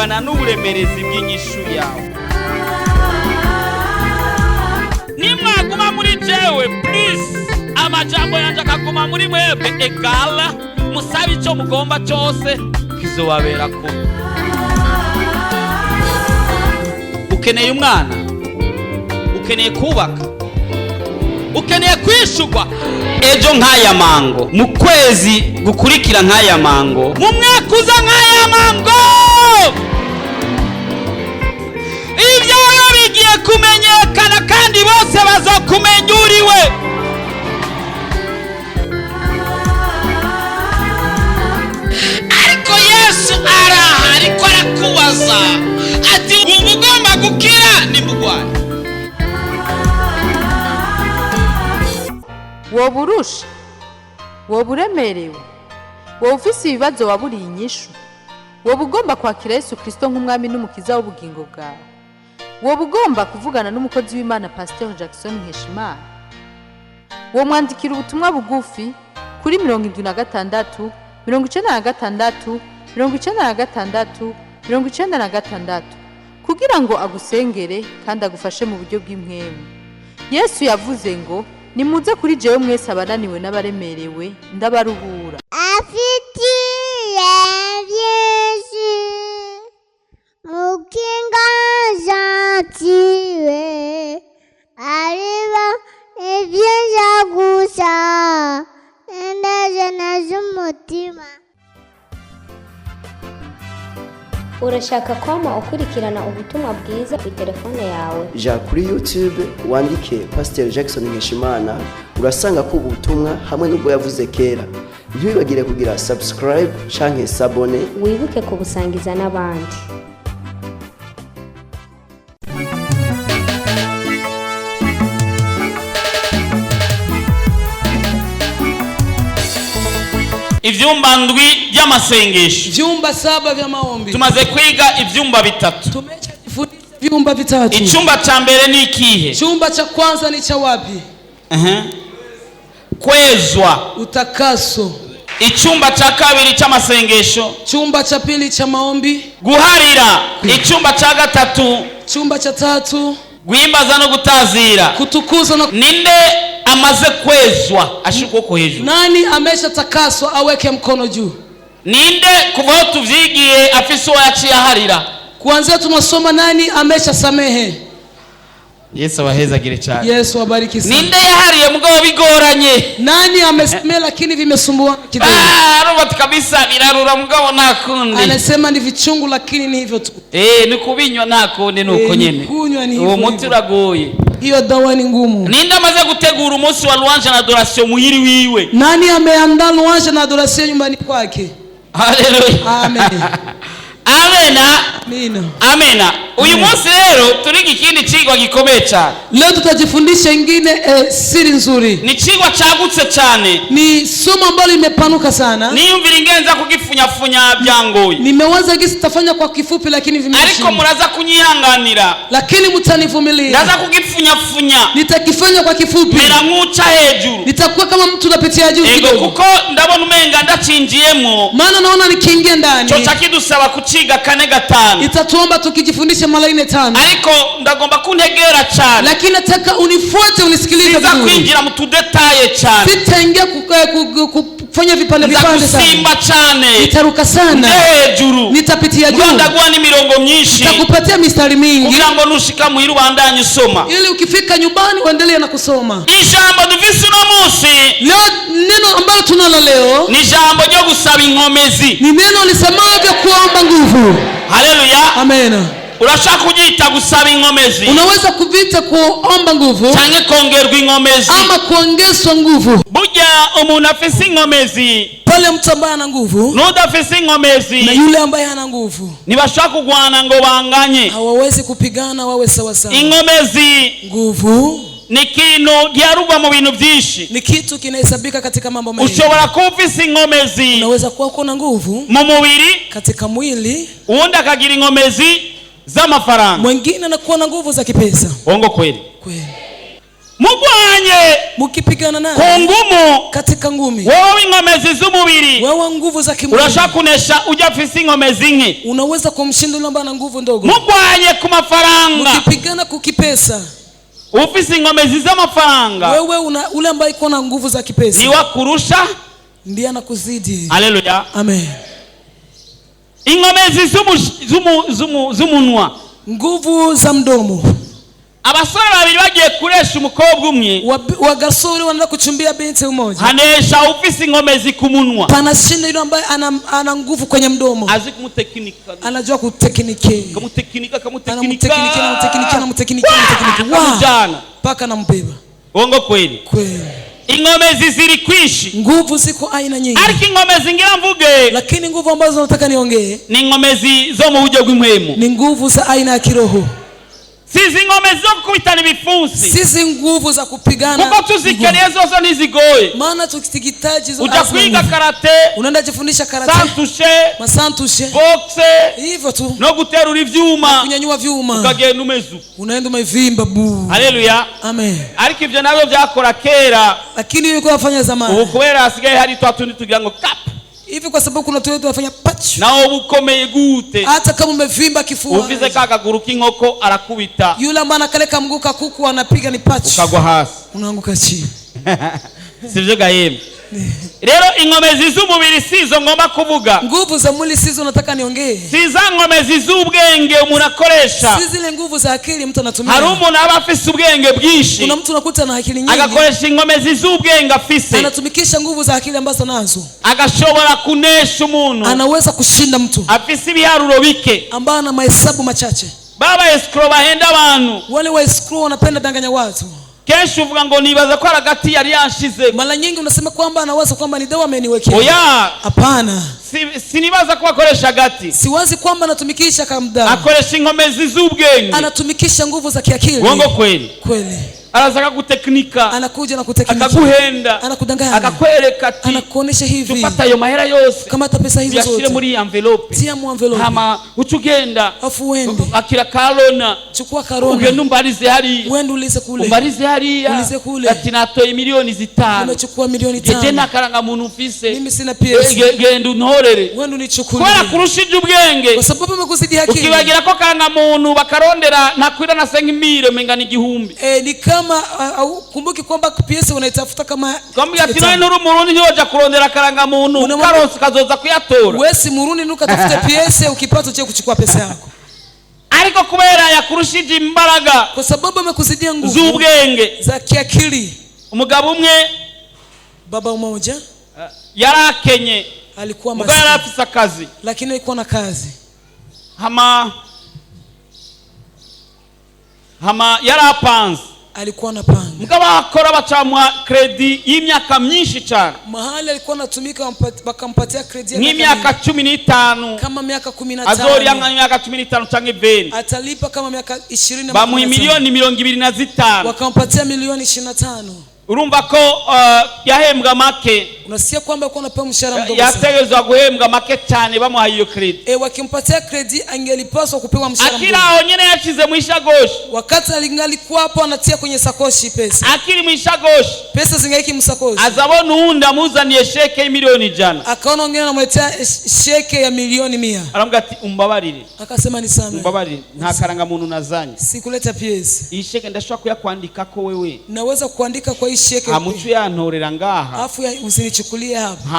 Bungana n'uburemerezi bw'inyishu yawe. Nimwaguma muri jewe, please, amajambo yanje akaguma muri mwebwe, egala musabe icyo mugomba cyose, kizobabera kumwe. Ukeneye umwana, ukeneye kubaka, ukeneye kwishurwa ejo nk'aya mango, mu kwezi gukurikira nk'aya mango, mu mwaka uza nk'aya mango. Ibyawe bigiye kumenyekana kandi bose bazokumenya uriwe. Ariko Yesu araha, ariko arakubaza ati: "Wumva ugomba gukira nimugwaye?" Woba urusha, woba uremerewe, woba ufise ibibazo waburiye inyishu, woba ugomba kwakira Yesu Kirisito nk'umwami n'umukiza w'ubugingo bwawe, woba ugomba kuvugana n'umukozi w'Imana Pasiteri Jackson Nkeshimana, womwandikira ubutumwa bugufi kuri 76 96 96 96 kugira ngo agusengere kandi agufashe mu buryo bw'impwemu. Yesu yavuze ngo: "Nimuze kuri jewe mwese abananiwe n'abaremerewe, ndabaruhura." Afitiye byinshi mukinga gentile, ariba ibyiza gusa indajana z'umutima. Urashaka kwama ukurikirana ubutumwa bwiza ku telefone yawe? Ja kuri YouTube wandike Pasiteri Jackson Nkeshimana, urasanga ko ubutumwa hamwe n'ubwo yavuze kera. Ntiwibagire kugira subscribe canke s'abonner. Wibuke kubusangiza n'abandi. Ivyumba ndwi by'amasengesho. Vyumba saba vya maombi. Tumaze kwiga ivyumba bitatu. Tumeshajifundisha vyumba vitatu. Icyumba cya mbere ni ikihe? Chumba cha kwanza ni cha wapi? Kwezwa. Utakaso. Icyumba cya kabiri cy'amasengesho? Chumba cha pili cha maombi? Guharira. Icyumba cya gatatu? Chumba cha tatu? Guhimbaza no gutazira. Kutukuza na Ninde amaze kwezwa ashira ukuboko hejuru? Nani ameshatakaswa aweke mkono juu. Ninde kuva aho tuvyigiye afise uwo yaciye aharira? Kuanzia tunasoma, nani ameshasamehe? Yesu abahezagire cyane. Yesu abariki sana. Ninde yahariye mugabo bigoranye? Nani amesamehe lakini vimesumbua kidogo? Ah, arumva ati kabisa birarura, mugabo nta kundi. Anasema ni vichungu, lakini ni hivyo tu. Eh, ni kubinywa, nta kundi, ni uko Eh, ni nyene. kunywa, ni hivyo Uwo muti hivyo. uragoye. Hiyo dawa ni ngumu. Ninde amaze gutegura umunsi wa louange na adoration muhiri wiwe? Nani ameandaa louange na adoration nyumbani kwake? Haleluya. Amen. Amena. Amina. Amena. Uyu munsi rero turiga ikindi cigwa gikomeye cyane. Leo tutajifundisha ingine siri nzuri. Ni cigwa cagutse cyane. Ni somo ambalo limepanuka sana. Niyumvira ingenza kugifunyafunya byangoye. Nimewaza gisi tafanya kwa kifupi, lakini Ariko vimeshinda. muraza kunyihanganira. Lakini mtanivumilia. Ndaza kugifunyafunya. Nitakifanya kwa kifupi. Mera nk'uca hejuru. Nitakuwa kama mtu unapitia juu Ego. kidogo. Kuko ndabona umenga ndacinjiyemo, Maana naona nikiingia ndani coca kidusaba kuciga kane gatanu. itatuomba tukijifundisha mara nne tano. Ariko ndagomba kuntegera cyane. Lakini nataka unifuate, unisikilize Siza vizuri. kwinjira mu tudetaye cyane. Sitaingia kufanya vipande Nza vipande sana. gusimba cyane. Nitaruka sana. Nje hejuru. Nitapitia juu. Ndaguha n'imirongo myinshi Nitakupatia mistari mingi kugira ngo nushika muhira ubandanye usoma. ili ukifika nyumbani uendelee na kusoma. Ijambo dufise uno munsi Leo neno ambalo tunalo leo ni ijambo ryo gusaba inkomezi. ni neno lisemavyo kuomba nguvu. Haleluya. Amen. Urashaka kuryita gusaba inkomezi Unaweza kuvita kuomba nguvu canke kongerwa inkomezi. ama kuongezwa nguvu. Burya umuntu afise inkomezi Pale mtu ambaye ana nguvu n'udafise inkomezi na yule ambaye hana nguvu ntibashobora kugwana ngo banganye. hawawezi kupigana wawe sawasawa. Inkomezi Nguvu ni ikintu giharurwa mu bintu byinshi. Ni kitu kinahesabika katika mambo mengi. Ushobora kuba ufise inkomezi Unaweza kuwa uko na nguvu mu mubiri, katika mwili, uwundi akagira inkomezi z'amafaranga. Mwingine anakuwa na nguvu za kipesa. Bongo kweli? Kweli. Mugwanye Mkipigana ku naye ngumu, katika ngumi, wowe w'inkomezi z'umubiri wewe nguvu za kimwili urashobora kunesha ujya afise inkomezi nke. Unaweza kumshinda yule ambaye ana nguvu ndogo. Mugwanye ku mafaranga, Mkipigana kukipesa, ufise inkomezi z'amafaranga wewe una ule ambaye iko na nguvu za kipesa niwe akurusha. Ndiye anakuzidi. Haleluya. Amen. Inkomezi z'umunwa. Nguvu za mdomo. Abasore babiri bagiye kuresha umukobwa umwe, Wagasore wanaenda kuchumbia binti mmoja, hanesha ufise inkomezi ku munwa. Panashinda yule ambaye ana nguvu kwenye mdomo. Azi kumutekinika. Anajua kuteknike. Akamutekinika, akamutekinika. Anamteknikia, anamteknikia, anamteknikia, anamteknikia. Wa! Akamujana. Mpaka anambeba. Bongo kweli? Kweli. Inkomezi ziri kwinshi. Nguvu ziko aina nyingi, Ariko inkomezi ngira mvuge lakini nguvu ambazo nataka niongee ni inkomezi zo mu buryo bw'impwemu. Ni nguvu za aina ya kiroho. Si izi nkomezi zo gukubitana ibipfunsi, Sisi nguvu za kupigana kuko tuzikeneye zose ntizigoye. Maana tukizihitaji hizo Uja hazina kwiga nguvu. karate, Unaenda jifundisha karate, santushe, masantushe, boxe, hivyo tu, no guterura ivyuma, kunyanyua vyuma, ukagenda umeze uko. Unaenda umevimba bu. Haleluya. Amen. Ariko ivyo navyo vyakora kera. Lakini hiyo ilikuwa nafanya Ubu zamani. Kubera hasigaye hari twa tundi tugira ngo kap, Hivi kwa sababu kuna tu tunafanya pachu, naho bukomeye gute, hata kama umevimba kifua, ufise ka kaguru k'inkoko arakubita, yule ambaye anakaleka mguu ka kuku anapiga ni pachu, ukagwa hasi. Unaanguka chini. Sivyo gahembe? Rero inkomezi z'umubiri sizo ngomba kuvuga. Nguvu za mwili sizo nataka niongee, Si za nkomezi z'ubwenge umuntu akoresha. Si zile nguvu za akili mtu anatumia. Hari umuntu aba afise ubwenge bwinshi, Kuna mtu unakuta na akili nyingi, agakoresha inkomezi z'ubwenge afise, anatumikisha nguvu za akili ambazo nazo, agashobora kunesha umuntu anaweza kushinda mtu afise ibiharuro bike. Ambaye ana mahesabu machache. Baba escrow bahenda abantu, Wale wa escrow wanapenda danganya watu. Kenshi uvuga ngo nibaza ko ari agati yari yanshize. Mara nyingi unasema kwamba anawaza kwamba ni dawa ameniwekea. Oya. Hapana. Sinibaza ko akoresha agati. Siwazi kwamba anatumikisha kamdawa. Akoresha inkomezi z'ubwenge. Anatumikisha nguvu za kiakili. Uongo kweli? Kweli. Araza akagutekinika. Anakuja na kuteknika. Akaguhenda. Anakudanganya. Akakwereka ati Anakuonesha hivi. tufata ayo mahera yose, Kamata pesa hizo uyashire zote. muri iyi envelope. Tia mu envelope. Hama uca ugenda, Afu uende. Akira karona, Chukua karona. Ugende umbarize hariya. Uende ulize kule. Umbarize hariya. Ulize kule. Ati natoye miliyoni 5. Nimechukua milioni Jeje 5. nta karangamuntu mfise. Mimi sina PS. Genda untorere. Uende unichukulie. Kubera kurushije ubwenge, Kwa sababu umekuzidi akili. ukibagira ko karangamuntu bakarondera ntakwira na 5000 umenga ni 1000. Ni kama kumbuki kwamba PS unaitafuta kama Ukambwira ati none nturi umurundi ntiwoja kurondera karangamuntu, karonse ukazoza kuyatora. Wewe si Murundi nuka tafute PS, ukipata uje kuchukua pesa yako. Ariko kubera yakurushije imbaraga Kwa sababu amekuzidia nguvu z'ubwenge. Za kiakili. Umugabo umwe Baba mmoja yarakenye, alikuwa mugabo yari maskini, afise akazi. Lakini alikuwa na kazi. Hama yarapanze. Alikuwa anapanga. Mugabo akora bacamuha kredi y'imyaka myinshi cyane. Mahali alikuwa anatumika wakampatia kredi ya miaka Nk'imyaka mingi. 15. Kama miaka kumi na Azoriya tano. nk'imyaka 15 cyangwa 20. Atalipa kama miaka 20 na Bamuha 15. miliyoni 25. Wakampatia milioni 25. Urumva ko yahembwa make. Unasikia kwamba alikuwa anapewa mshahara mdogo sana. Yategerezwa guhembwa make cyane bamuhaye iyo kredi. Wakimpatia kredi angelipaswa kupewa mshahara Akiri mdogo. aho nyine yashize mu ishagoshi. Wakati alingalikuwa hapo anatia kwenye sakoshi pesa. Akiri mu ishagoshi, Pesa zingaiki msakoshi. azabona uwundi amuzaniye sheke y'imiliyoni 100. Akaona wengine anamletea sheke ya milioni 100. Aramubwira ati umbabarire. Akasema nisamehe. Umbabarire, nta karangamuntu nazanye. Sikuleta PS. Iyi sheke ndashobora kuyakwandikako wewe, Naweza kuandika kwa hii sheke. Hama uce uyantorera ngaha. Afu usinichukulie hapa.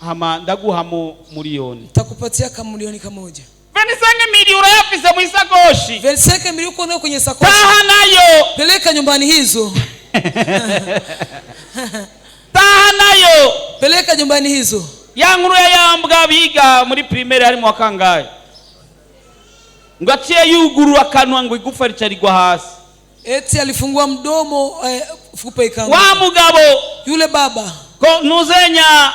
Hama ndaguha mu miliyoni. Nitakupatia kama milioni kamoja. 25 miliyoni urayafise mu isakoshi. 25 milioni uko nayo kwenye sakoshi. Taha nayo. Peleka nyumbani hizo. Taha nayo. Peleka nyumbani hizo. Ya nkuru ya yambwa biga muri primaire harimo wa kangahe, ngo aciye yugurura akanwa ngo igufa rica rigwa hasi. Eti alifungua mdomo fupa ikaanguka. Wa mugabo, Yule baba, ko ntuzenya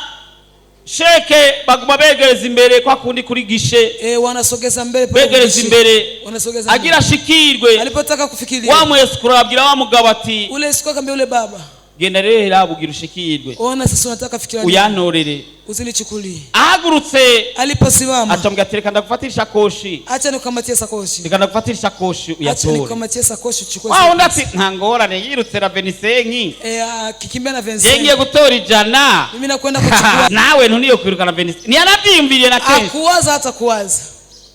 sheke baguma begereza imbere kwa kundi kuri guichet, wanasogeza mbele pale begereza kugishi. Imbere, Wanasogeza mbele. agira ashikirwe, Alipotaka kufikiria, wa mu escroc abwira wa mugabo ati ule escrow akamwambia yule baba, Genda rero rabugira ushikirwe. Ona sasa unataka fikiria nini? Uyantorere. Usinichukulie. Ahagurutse Aliposimama, acambwira ati reka ndagufatira ishakoshi, acha nikamatie sakoshi, reka ndagufatira ishakoshi acha uyatore. nikamatie sakoshi uchukue. Wa wundi ati nta ngorane, yirutse na venisenki. Akikimbia na Je, ngiye Vincent, gutora 100. mimi nakwenda kuchukua. Nawe ntuniyo kwirukana venise, ntiyanabyiyumviriye na kenshi. Akuwaza hata kuwaza.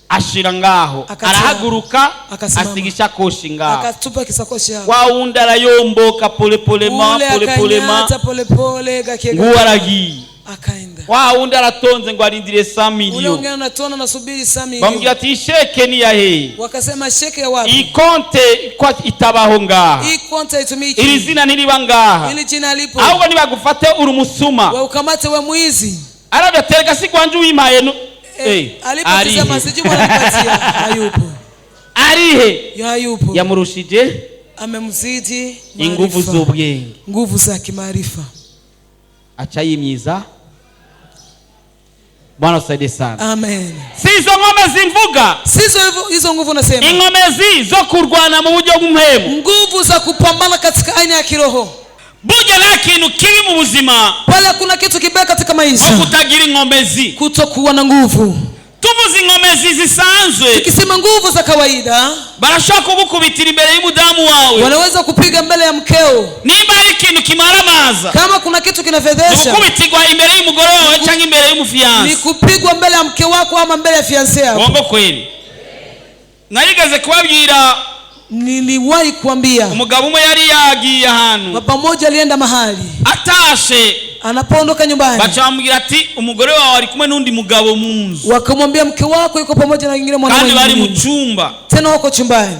Ashira ngaho. Akasimama. Arahaguruka. Akasimama. Asiga ishakoshi ngaho. Akatupa kisakoshi hapo. Wa wundi arayomboka polepolema Ule polepolema. akanyata polepole gake. Nguwo aragiye. Akaenda. Wa wundi aratonze ngo arindire sa Ule miliyo. ungana unatona nasubiri sami. Bamubwira ati isheke ni yahehe? Wakasema sheke ya wapi? Iyi konte ko itabaho ngaha? Hii konta itumiki. Iri zina ntiriba ngaha. Ili jina lipo. Ahubwo nibagufate uri umusuma. Waukamate we mwizi. Arabya tereka si gwanje uwimpaye nu. Eh, alipotizama arihe? sijui mwanampatia hayupo. Arihe? Yo hayupo. Yamurushije Amemzidi inguvu maarifa. z'ubwenge. Nguvu za kimaarifa. Aca yimyiza. Bwana usaidie sana. Amen. Si izo nkomezi mvuga. Sizo hizo nguvu nasema. Inkomezi zo kurwana mu buryo bw'umuhemu. Nguvu za kupambana katika aina ya kiroho. Burya nta kintu kibi mu buzima Pale hakuna kitu kibaya katika nko maisha. kutagira inkomezi. Kutokuwa na nguvu. Tuvuze inkomezi zisanzwe, Tukisema nguvu za kawaida, barashobora kugukubitira imbere y'umudamu wawe. wanaweza kupiga mbele ya mkeo. Nimba hari ikintu kimaramaza, Kama kuna kitu ni kinafedhesha, gukubitirwa imbere y'umugore wawe cyangwa imbere ni y'umufiyanse. kupigwa mbele ya mke wako ama mbele ya fiance yako. Bongo kweli, narigeze kubabwira. Niliwahi kuambia Umugabo umwe yari yagiye ahantu. baba mmoja alienda mahali, Atashe, anapoondoka nyumbani baca bamubwira ati umugore wawe ari kumwe n'undi mugabo mu nzu. wakamwambia mke wako yuko pamoja na wengine Kandi mwanaume bari mu mwingine. cyumba. Tena wako chumbani.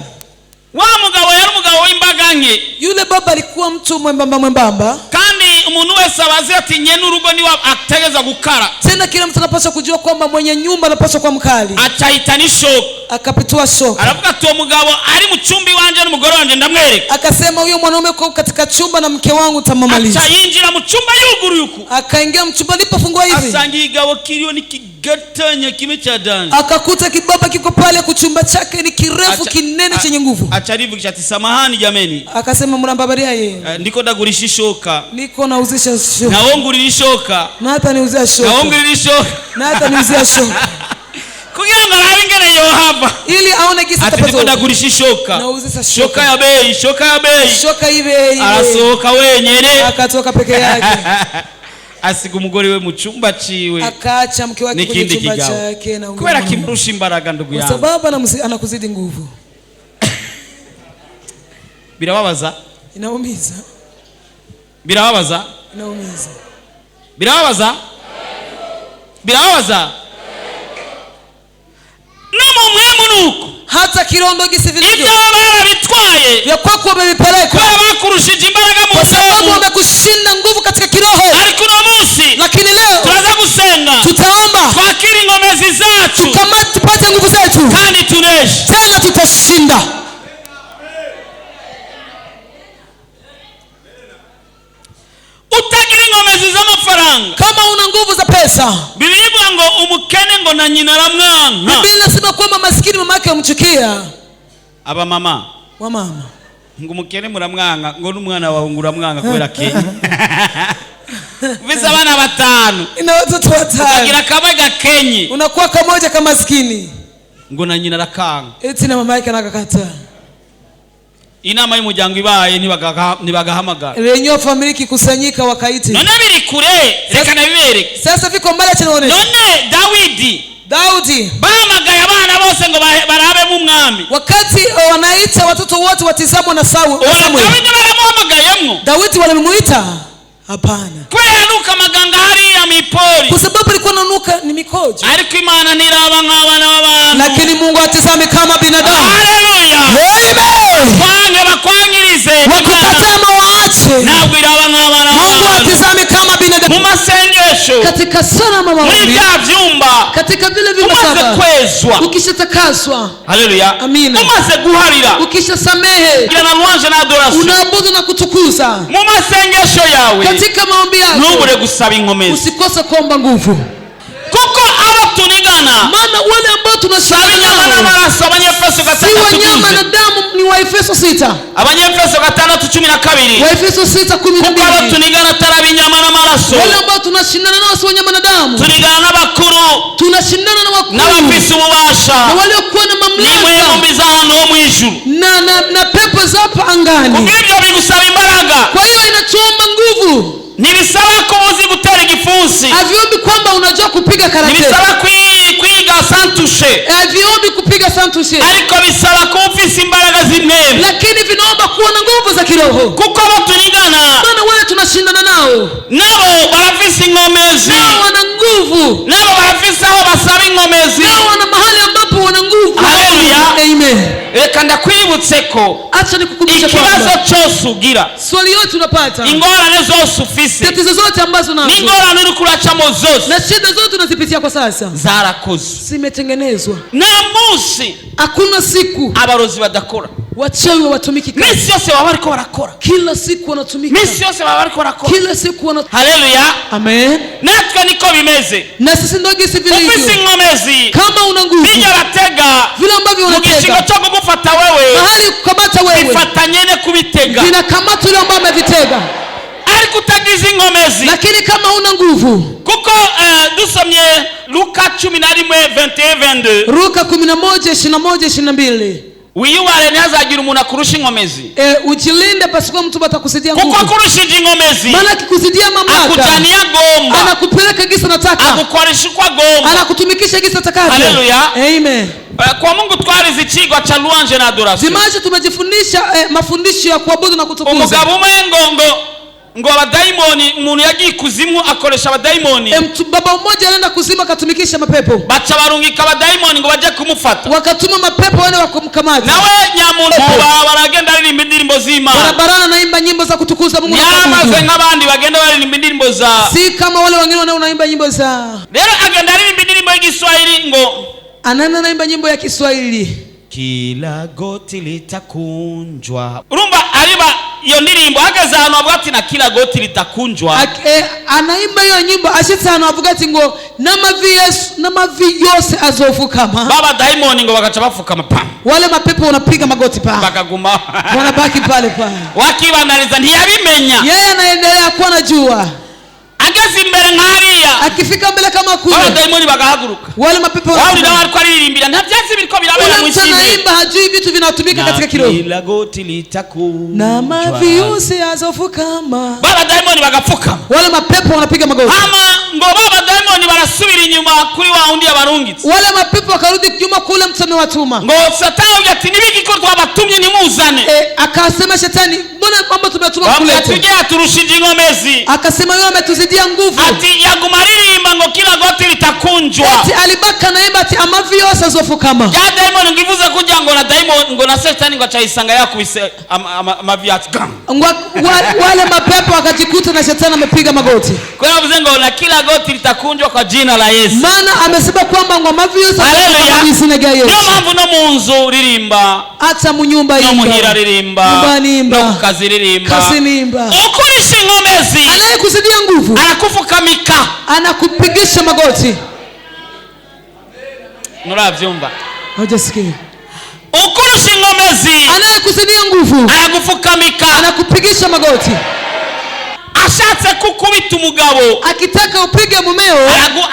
Wa mugabo yari umugabo w'imbaga nke. Yule baba alikuwa mtu mwembamba mwembamba. Kandi umuntu wese abazi ati nye n'urugo niwe ategeza gukara. Tena kila mtu anapaswa kujua kwamba mwenye nyumba anapaswa kuwa mkali. Aca ahita n'ishoka. Akapitua shoka. Aravuga ati uwo mugabo ari mu cyumba iwanje n'umugore wanje ndamwereka. Akasema huyo mwanaume uko katika chumba na mke wangu utamamaliza. Aca yinjira mu cyumba yuguruye uku. Akaingia mchumba, alipofungua hivi Asanga igabo kiriyo n'ikigatanya kimwe cya danje. akakuta kibaba kiko pale kuchumba chake ni kirefu kinene chenye nguvu. Aca arivugisha ati samahani jameni. Akasema mrambabaria yeye, Ndiko ndagurisha ishoka. niko nauzisha shoka Nawongurira ishoka. na hata niuzia shoka Nawongurira ishoka. na hata niuzia shoka, Kugira ngo arabe ingene yohava. ili aone gisi Ati ndiko atapata ndagurisha ishoka. Nauzisha Shoka shoka ya bei, shoka ya bei. shoka ibe ibe. Arasohoka wenyene. Akatoka peke yake. Asiga umugore we mu cyumba ciwe Akaacha mke wake kwenye n'ikindi chumba kigabo. chake na Kubera mwingine. kimurusha imbaraga ndugu Kwa yangu. sababu anakuzidi nguvu. Birababaza. Inaumiza. Birababaza. Inaumiza. Birababaza. Birababaza. No mu mwemu nuko. Hata kirondo gisi vilivyo Ibyo barabitwaye vya kwako wamevipeleka, kubera bakurushije imbaraga mu kwa sababu mwemu. wamekushinda nguvu katika kiroho. Ariko uno munsi Lakini leo turaza gusenga, tutaomba twakira inkomezi zacu kama tupate nguvu zetu, kandi tuneshe. tena tutashinda. Utagira inkomezi z'amafaranga, Kama una nguvu za pesa, Bibiliya ivuga ngo umukene ngo na nyina aramwanka. Biblia inasema kwamba maskini mama yake amchukia. Abamama, Wa mama, ngo umukene muramwanka, ngo n'umwana wawe ngo uramwanka kubera kenya ufise abana batanu, ina watoto watano, ukagira kamwe gakenye, unakuwa kamoja kama maskini, ngo na nyina arakanga. eti na mama yake anakakataa. Inama y'umuryango ibaye ntibagahamagara. Renyo familia ikikusanyika wakaiti. None biri kure, reka nabibereke. Sasa viko mbali, acha niwaoneshe. None Dawidi Daudi bahamagaye abana bose ngo barabemo umwami. wakati wanaita watoto wote watizamwa na Uwo Samuel. Dawidi baramuhamagayemwo? Daudi walimuita? Hapana, Kubera yanuka amaganga hariya mw'ipori. kwa sababu alikuwa ananuka ni mikojo. Ariko Imana ntiraba nk'abana b'abantu. Lakini Mungu atizame kama binadamu. Haleluya. Amen. Kwange bakwangirize, Imana Wakukatama waache. ntabwo iraba nk'abana Mungu b'abantu. atizame kama Mu binadamu. masengesho, Katika sala muri maombi, bya byumba, katika vile vyumba umaze saba, kwezwa, ukishatakaswa, haleluya, Amina. umaze guharira, ukishasamehe, kugira na louange na adoration, unaabudu na kutukuza mu masengesho yawe katika maombi yako, ntubure gusaba inkomezi, usikose kuomba nguvu, kuko abo tunigana maana wale ambao si tunashindana ab'inyama nao n'amaraso. Abanyefeso si gatandatu wanyama tuze na damu, ni Waefeso 6. Abanyefeso 6:12. Waefeso 6:12. Kuko abo tunigana atari ab'inyama n'amaraso. Wale ambao tunashindana nao si wanyama na damu. Tunigana n'abakuru, Tunashindana na wakuu n'abafise ububasha, na waliokuwa na n'impwemu mamlaka mbi z'ahantu ho mu ijuru. na pepo za hapa angani. Kubw'ibyo bigusaba imbaraga. Kwa hiyo inatuomba nguvu. Ntibisaba ko uzi gutera igipfunsi. Haviombi kwamba unajua kupiga karate. Ntibisaba kwiga sans toucher. Haviombi kupiga sans toucher. Ariko bisaba kuba ufise imbaraga z'impwemu. Lakini vinaomba kuwa na nguvu za kiroho. Kuko abo tunigana, Maana wale tunashindana nao, nabo barafise inkomezi. nao wana nguvu. Nabo barafise aho basaba inkomezi. Nao wana mahali ambapo wana nguvu. Haleluya. Amen. Reka ndakwibutse ko Acha nikukumbushe ikibazo kwamba cyose ugira, swali yote unapata, ingorane zose ufise, tatizo zote ambazo nazo n'ingorane uriko uracamo zose, na shida zote unazipitia kwa sasa, zarakoze. zimetengenezwa. Nta munsi Hakuna siku abarozi badakora. wachawi hawatumiki kazi. Minsi yose baba bariko barakora. Kila siku wanatumika. Minsi yose baba bariko barakora. Kila siku wana Haleluya. Amen. Natwe niko bimeze. Na sisi ndio jinsi Ufise vilivyo. inkomezi, Kama una nguvu, bijya batega vile ambavyo mu gishingo unatega cyo kugufata wewe, mahali kukamata wewe, bifatanye ne kubitega. vinakamata yule ambaye amevitega. Ariko utagize inkomezi, Lakini kama huna nguvu, kuko dusomye Luka 11 21 22. Luka 11 21 22. Wiyubare ntihazagire umuntu akurusha inkomezi. Ujilinde pasikuwa mtu atakuzidia Kuko nguvu. akurushije inkomezi, Maana akikuzidia mamlaka, akujana iyo agomba, anakupeleka gisa nataka, agukoresha uko agomba. anakutumikisha gisa atakavyo. Haleluya. Amen. Kwa Mungu twarize icigwa ca louange na adoration. Dimashi tumejifundisha mafundisho ya kuabudu na kutukuza. Umugabo umwe ngo abadayimoni, umuntu yagiye ikuzimu akoresha abadayimoni. Baba mmoja alienda kuzimu akatumikisha mapepo. Baca barungika abadayimoni ngo baje kumufata. Wakatuma mapepo wale wakumkamata. Nawe nyamuntu baragenda aririmba indirimbo z'Imana. Barabarani anaimba nyimbo za kutukuza Mungu na Yaramaze kuabudu. nk'abandi bagenda baririmba indirimbo za Si kama wale wengine wanaoimba nyimbo za rero agenda aririmba indirimbo y'igiswahili ngo anana anaimba nyimbo ya Kiswahili. Kila goti litakunjwa. Urumva ariba iyo ndirimbo hageze ahantu avuga ati na kila goti litakunjwa. Anaimba hiyo nyimbo ashitse ahantu avuga ati ngo n'amavi Yesu n'amavi yose azofukama. Baba dayimoni ngo bagaca bapfukama pa. Wale mapepo wanapiga magoti pa. Bakaguma. Wanabaki pale pale. Wakibandaniza ntiyabimenya. Yeye anaendelea kuwa anajua. Ageze imbere nk'hariya, Akifika mbele kama kule, baba dayimoni bagahaguruka. wale mapepo Wawuli nawe wanasimama. ariko aririmbira nta byatsi biriko birabera Ule mu mtu isi. anaimba hajui vitu vinatumika katika kiroho. Kila goti litakunjwa Na mavi yose azofukama. Baba dayimoni bagapfukama. Wale mapepo wanapiga magoti. Hama ngo baba dayimoni barasubira inyuma kuri wa wundi yabarungitse. Wale mapepo wakarudi nyuma kule mtu amewatuma. Ngo Satani ati nibiki ko twabatumye ntimuzane. Akasema shetani, mbona mambo tumetuma Bamubwira kulete? tujye yaturushije inkomezi. Akasema yeye ametuzidia nguvu. Ati yaguma aririmba ngo kila goti litakunjwa. Ati alibaka naimba ati amavi yose azofukama. Ya dayimoni ngo ivuze kugira ngo na dayimoni ngo na Satani ngo acayisanga yakubise amavi yacu gam. Wale mapepo wakajikuta na shetani amepiga magoti. Kwa hiyo avuze ngo na kila goti litakunjwa kwa jina la Yesu. Maana amesema kwamba ngo amavi yose Haleluya. azofukama kwa jina la Niyo Yesu. mpamvu no mu nzu ririmba, Hata mu nyumba no muhira imba. ririmba, Nyumbani imba. no ku kazi ririmba. Kazini imba. Ukurisha inkomezi Anayekuzidia nguvu arakufukamika. anakupigisha magoti. Nuravyumva? Hujasikia? Ukurusha inkomezi Anayekuzidia nguvu aragufukamika. anakupigisha magoti. Ashatse kukubita umugabo, Akitaka upige mumeo,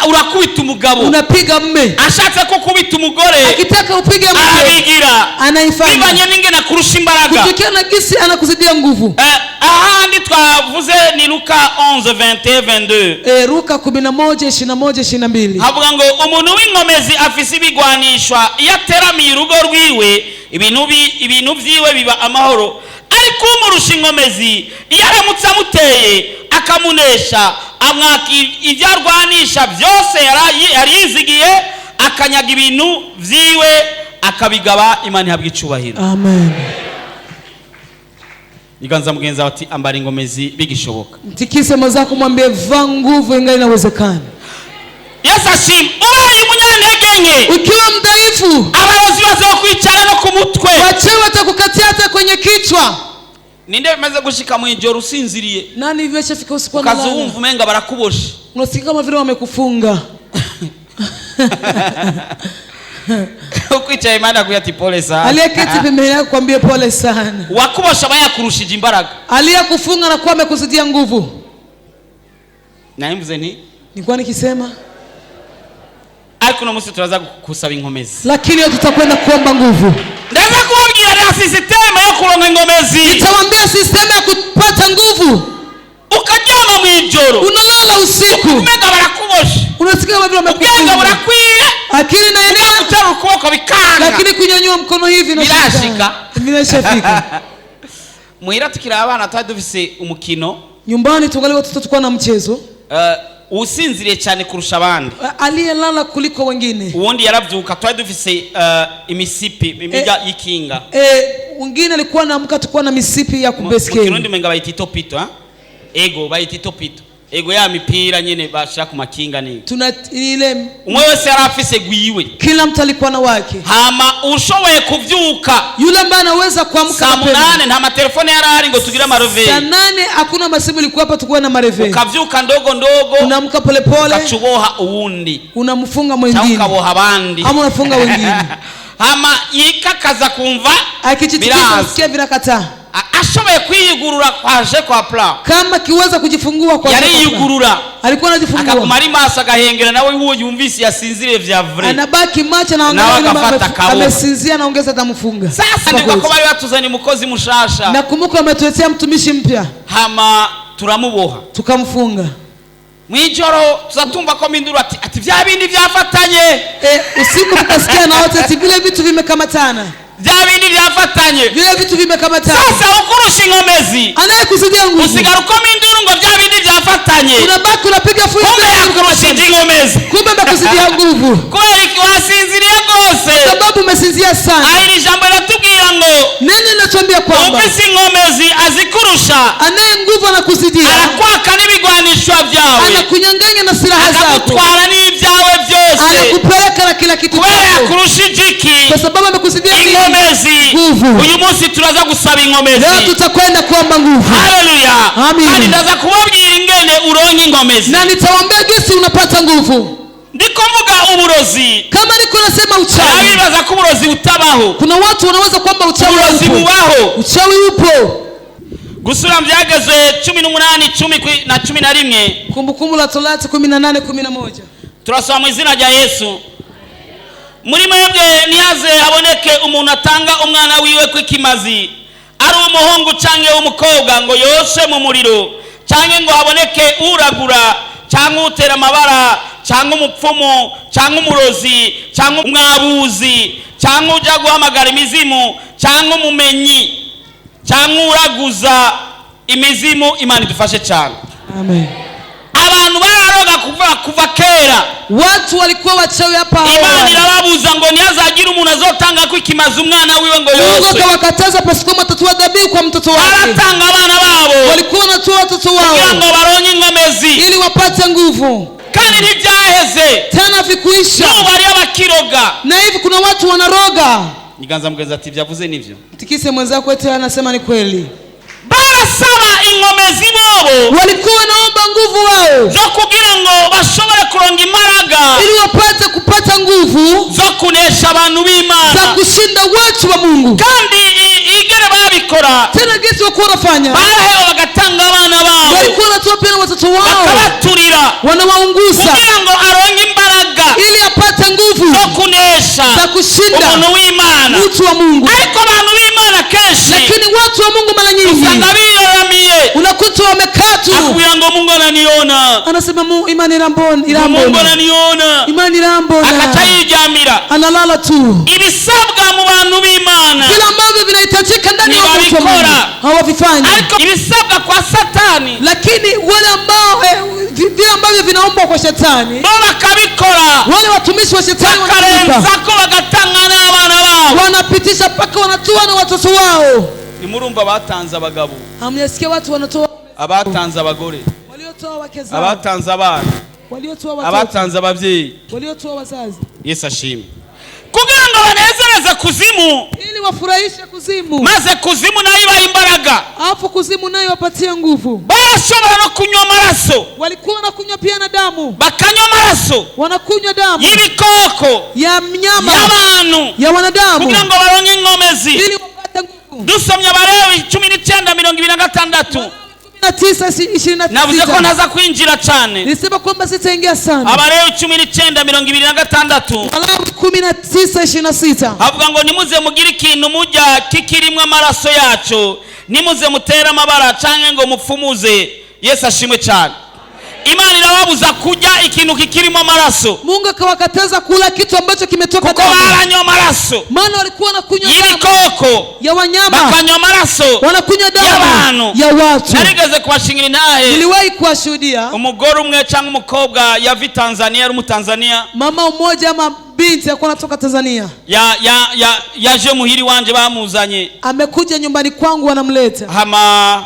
urakubita umugabo. unapiga mme. Ashatse kukubita umugore, Akitaka upige mke, arabigira. anaifanya. Bivanye n'ingene akurusha imbaraga. Kutokana na gisi anakuzidia nguvu. Ahandi twavuze ni Luka 11 21 22. Luka 11 21 22. Havuga ngo umuntu w'inkomezi afise ibigwanishwa, iyo ateramiye urugo rwiwe ibintu vyiwe biba amahoro, ariko umurusha inkomezi iyo aramutse amuteye akamunesha, amwaka ibyo arwanisha byose yari yizigiye, akanyaga ibintu vyiwe akabigaba. Imana ihabwa icubahiro. Amen. Iganza mugenzi wawe ati ambara ingomezi bigishoboka. Mtikise mwenzako mwambie vaa nguvu ingali inawezekana. Yesu ashima. Ubaye umunyantege nke, Ukiwa mdhaifu, abarozi bazokwicara no ku mutwe. wachawi watakukatia hata kwenye kichwa. Ninde bimaze gushika mu ijoro usinziriye, Nani vimeshafika usiku ukaza analala? wumva umenga barakuboshe? Unasikia kama vile wamekufunga. Ukwicaye impande akubwira ati pole sana. Aliyeketi pembeni yako kwambie pole sana. Wakubosha aba yakurushije imbaraga. Aliyekufunga na kuwa amekuzidia nguvu. Nari nti Nilikuwa nikisema, ariko uno munsi turaza gusaba inkomezi. lakini leo tutakwenda kuomba nguvu. Ndaza kubabwira na système yo kuronka inkomezi. Nitawaambia système ya kupata nguvu. Ukaryama mu ijoro, Unalala usiku, umenga barakuboshe, unasikia kama vile ubwenge wamekufunga, burakwiye, akili inaenea, gutera ukuboko bikanga. lakini kunyanyua mkono hivi inashika. Birashika. Vinashafika. Muhira tukiri abana twari dufise umukino. Nyumbani tungali watoto tulikuwa na mchezo. Usinziriye cyane kurusha abandi, Aliyelala kuliko wengine, uwundi yaravyuka. Twari dufise imisipi imiga y'ikinga. Wengine alikuwa naamka, tulikuwa na misipi ya Mu Kirundi kubeskeli. umenga bayita itopito, ha? Ego bayita itopito, ego ya mipira nyene bashira ku makinga ni Tuna ile, umwe wese yari afise gwiwe. kila mtu alikuwa na wake. Hama ushoboye kuvyuka Yule ambaye anaweza kuamka saa mapema 8, nta matelefone yari ahari ngo tugire saa amaroveri. 8, hakuna masimu ilikuwa hapa, tukuwa na mareve. Ukavyuka ndogo ndogo, Unaamka polepole, ugaca uboha uwundi unamfunga cyangwa mwingine ukaboha abandi. ama unafunga wengine. Hama yikakaza kumva Akichitikisa biraza. usikia vinakataa. Ashoboye kwiyugurura kwaje kwa plan, Kama kiweza kujifungua kwa yariyugurura, alikuwa anajifungua, akaguma ari maso agahengera nawe uwo yumvise yasinziriye vya vrai, anabaki macho na Nawe angalia akafata kaboko. amesinzia, anaongeza atamfunga. Sasa ndibuka ko bari batuzaniye umukozi mushasha. Nakumbuka wametuletea mtumishi mpya, Hama turamuboha. tukamfunga. Mwijoro tuzatumva ko minduru ati ati vya bindi vyafatanye. Usiku tukasikia na wote ati vile vitu vimekamatana, Vya bindi vyafatanye. vile vitu vimekamatana. Sasa ukurusha inkomezi Anayekuzidia nguvu usigara ukoma induru ngo vya bindi vyafatanye, unabaki unapiga fujo, kumbe vile vitu yakurushije vimekamatana. inkomezi. Kumbe amekuzidia nguvu, Kubera iki wasinziriye rwose? sababu umesinzia sana. Aha iri jambo riratubwira ngo Neno linatuambia kwamba ufise inkomezi azikurusha, anaye nguvu anakuzidia, arakwaka n'ibigwanishwa byawe, anakunyang'anya na silaha zako, akagutwara n'ibyawe byose, anakupeleka na kila kitu kubera chako, yakurushije iki? kwa sababu amekuzidia nini? Inkomezi. Nguvu. Uyu munsi turaza gusaba inkomezi. Leo tutakwenda kuomba nguvu, Haleluya. Amin. Kandi ndaza kubabwira ingene uronka inkomezi. na nitawaambia jinsi unapata nguvu. Ndiko mvuga uburozi, Kama niko nasema uchawi, abibaza ko uburozi butabaho. kuna watu wanaweza kwamba uchawi Uburozi upo. bubaho. Uchawi upo. Gusura mu byagezwe 18 10 na 11. Kumbukumbu la Torati 18:11. Turasoma mu izina rya Yesu. Muri mwebwe ntihaze haboneke umuntu atanga umwana wiwe kw'ikimazi, ari umuhungu canke w'umukobwa, ngo yoshe mu muriro, canke ngo haboneke uragura cyangwa utera amabara cyangwa umupfumu cyangwa umurozi cyangwa umwabuzi cyangwa ujya guhamagara imizimu cyangwa umumenyi cyangwa uraguza imizimu. Imana idufashe cyane. Amen. Abantu bararoga kuva kera. Watu walikuwa wachawi hapa Imana awali. irababuza ngo ntihazagire umuntu azotanga ko ikimaze umwana wiwe ngo Mungu yoswe. akawakataza pasipo matatoa dhabihu kwa mtoto wake. Baratanga abana babo Walikuwa wanatoa watoto kugira ngo wao baronke inkomezi. ili wapate nguvu. Kandi ntibyaheze, Tena vikuisha. n'ubu hariyo abakiroga. Na hivi kuna watu wanaroga. Nyiganza mugenzi ati byavuze nivyo. Tikise mwenzako eti anasema ni kweli. Barasaba inkomezi bobo Walikuwa wanaomba nguvu wao zo kugira ngo bashobore kuronga imbaraga ili wapate kupata nguvu zo kunesha abantu za b'Imana. kushinda watu wa Mungu. Kandi igere babikora, Tena jinsi wakuwa wanafanya, baraheba bagatanga abana babo, walikuwa wanatoa pia na watoto wao, bakabaturira wanawaunguza kugira ngo aronke imbaraga ili apate nguvu zo kunesha za kushinda umuntu w'Imana. mtu wa Mungu. Ariko abantu b'Imana kenshi Lakini watu wa Mungu mara nyingi usanga biyoramiye, unakuta wamekaa tu, akubwira ngo Mungu ananiona, anasema Mungu, imani irambona, Mungu irambona, ananiona, imani irambona, akaca yiryamira. analala tu. Ibisabwa mu bantu b'Imana Vile ambavyo vinahitajika ndani ya mtu wa Mungu Ntibabikora. hawavifanyi, ariko ibisabwa kwa Satani lakini wale ambao vile ambavyo vinaombwa kwa shetani, bo bakabikora, wale watumishi wa shetani bakarenza wanalipa, ko bagatanga n'abana babo. wanapitisha mpaka wanatoa na watoto wao. Nimurumva abatanze abagabo, Hamjasikia watu wanatoa, abatanze abagore, waliotoa wake zao, abatanze abana, waliotoa watoto, abatanze ababyeyi. waliotoa wazazi. Yesu ashimwe. Kugira ngo banezereze kuzimu, ili wafurahishe kuzimu, maze kuzimu nayo ibaha imbaraga. Alafu kuzimu nayo wapatie nguvu. Barashobora no kunywa amaraso. Walikuwa wanakunywa pia na damu. Bakanywa amaraso Wanakunywa damu y'ibikoko, ya mnyama, y'abantu, ya wanadamu, kugira ngo baronke inkomezi. Ili wapate nguvu. Dusomye Abalewi 19:26. 19:26. Navuze ko ntaza kwinjira cyane. Nilisema kwamba sitaingia sana. Abalewi 19:26. Walawi 19:26. Havuga ngo nimuze mugire ikintu mujya kikirimwo amaraso yacu, nimuze mutere amabara canke ngo mupfumuze. Yesu ashimwe cyane. Imana irababuza kurya ikintu kikirimo amaraso. Mungu akawakataza kula kitu ambacho kimetoka Kuko damu. baranywa amaraso Maana walikuwa wanakunywa damu y'ibikoko, ya wanyama, bakanywa amaraso wanakunywa damu y'abantu. ya watu. Narigeze kubashingira intahe. Niliwahi kuwashuhudia Umugore umwe cyangwa umukobwa yava i Tanzania, yari Umutanzania. Mama mmoja ama binti alikuwa anatoka Tanzania. Ya ya ya yaje muhiri wanje bamuzanye. Amekuja nyumbani kwangu, wanamleta. Hama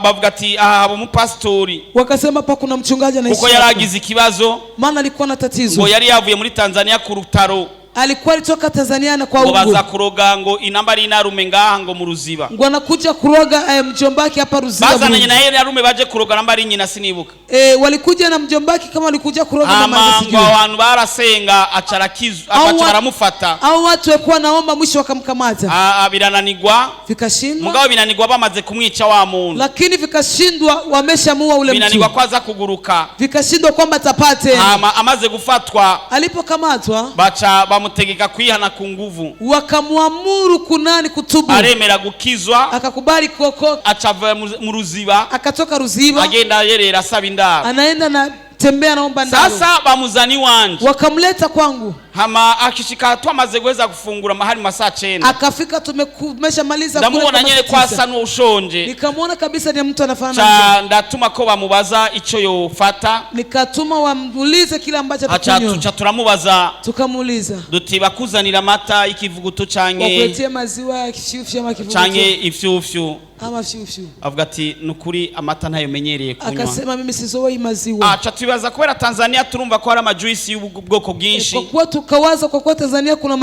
bavuga ati aha haba umupasitori. Wakasema hapa kuna mchungaji anaishi Kuko hapa. yaragize ikibazo. Maana alikuwa na tatizo. Ngo yari yavuye muri Tanzania ku rutaro. Alikuwa alitoka Tanzania na kwa Ngo baza ungu. kuroga ngo inamba ari inarume ngaha ngo mu Ruziba. Ngo anakuja kuroga mjomba wake hapa Ruziba. Bazananye Burundi. na inarume baje kuroga namba ari nyina sinibuka. Walikuja na mjomba wake kama walikuja kuroga mama Hama yake ngo sijui. abantu barasenga acarakizwa, Au abaca baramufata. Au watu walikuwa naomba mwisho wakamkamata. Birananigwa. Vikashindwa. Mugabo binanigwa bamaze kumwica wa muntu. Lakini vikashindwa wameshamua ule mtu. Binanigwa ko aza kuguruka. Vikashindwa kwamba atapate. Hama amaze gufatwa, Alipokamatwa, baca bamutegeka kwihana ku nguvu. Wakamwamuru kunani kutubu. Aremera gukizwa. Akakubali kuokoka. Aca ava mu Ruziba. Akatoka Ruziba. Agenda yerera asaba indaro. Anaenda na tembea naomba ndaro. Sasa bamuzana iwanje. Wakamleta kwangu. Hama akishika twamaze guheza gufungura mahari masaa 9. Akafika tumeshamaliza kula Ndamubona kama nyene saa ko 9. asa n'ushonje. Nikamwona kabisa ni mtu anafanana na Ca mtu. ndatuma ko bamubaza ico yofata. Nikatuma wamuulize kile ambacho Aca atakunywa. tuca turamubaza. Tukamuuliza. Duti bakuzanira amata y'ikivuguto canke Wakuletea maziwa ya kifyufyu ama kivuguto? Canke ifyufyu. Ama fyufyu. Avuga ati nukuri amata ntayo menyereye kunywa. Akasema mimi sizoei maziwa. Aca tubibaza kubera Tanzania turumva ko hari amajuisi y'ubwoko bwinshi. Kwa kuwa tukawaza kwa kuwa Tanzania kuna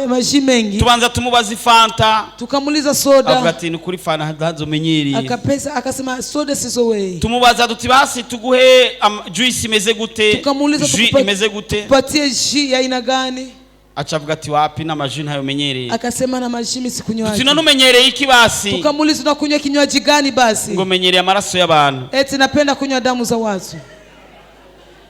maji mengi. Tubanza tumubaza ifanta. Tukamuuliza soda. Avuga ati nukuri fanta ntazomenyereye. Akapesa akasema soda sizoei. Tumubaza duti basi tuguhe juice imeze gute? Tukamuuliza Jus imeze gute? Tupatie jus ya aina gani? Aca avuga ati wapi na maji ntayo menyereye. Akasema na maji mimi sikunywa. Duti none umenyereye iki basi? Tukamuuliza unakunywa kinywaji gani basi? Ngo menyereye amaraso y'abantu. Eti napenda kunywa damu za watu.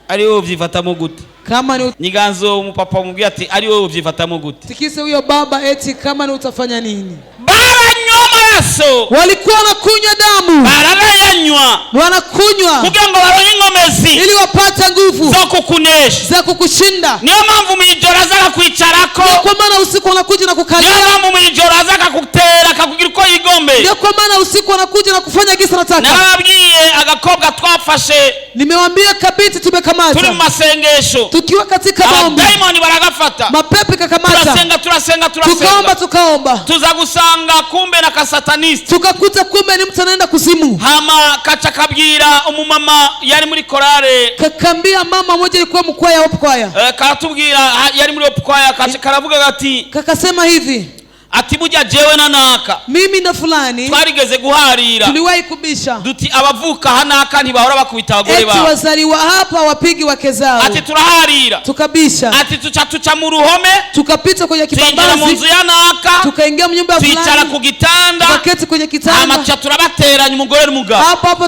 Ari wowe ubyifatamo gute? Kama ni Nyiganzo umupapa umubwiye ati ari wowe ubyifatamo gute? Tikise huyo baba eti kama ni utafanya nini? Baranywa amaraso. Walikuwa wanakunywa damu. Baranayanywa. Wanakunywa. Kugira ngo baronke inkomezi. Ili wapate nguvu zo kukunesha. Za kukushinda. Niyo mpamvu mwijoro aza akakwicarako. Ndio kwa maana usiku anakuja na kukalia. Niyo mpamvu mwijoro aza akakutera akakugira uko yigombe. Ndio kwa maana usiku anakuja na kufanya gisa nataka. Narababwiye agakobwa twafashe. Nimewaambia kabiti tumekamata. Turi mu masengesho. Tukiwa katika maombi. Abadayimoni baragafata. Mapepo ikakamata. Turasenga, turasenga, turasenga. Tukaomba, tukaomba. Tuza gusanga kumbe na kasatanist. Tukakuta kumbe ni mtu anaenda kuzimu. Hama kacha kabwira umumama yari muri korale. Kakambia mama mmoja alikuwa mkwaya wa kwaya. Karatubwira, yari muri kwaya, kacha karavuga ati kakasema hivi. Ati burya jewe na naka. Mimi na fulani twarigeze guharira. Tuliwahi kubisha. Duti abavuka hanaka ntibahora bakubita abagore Eti babo. wazaliwa hapa wapigi wake zao. Ati turaharira. Tukabisha. Ati tuca tuca mu ruhome. Tukapita kwenye Twinjira kibambazi. mu nzu ya naka. Tukaingia mu nyumba ya fulani. Twicara ku gitanda. Tukaketi kwenye kitanda. Hama tuca turabateranya umugore n'umugabo. Hapo hapo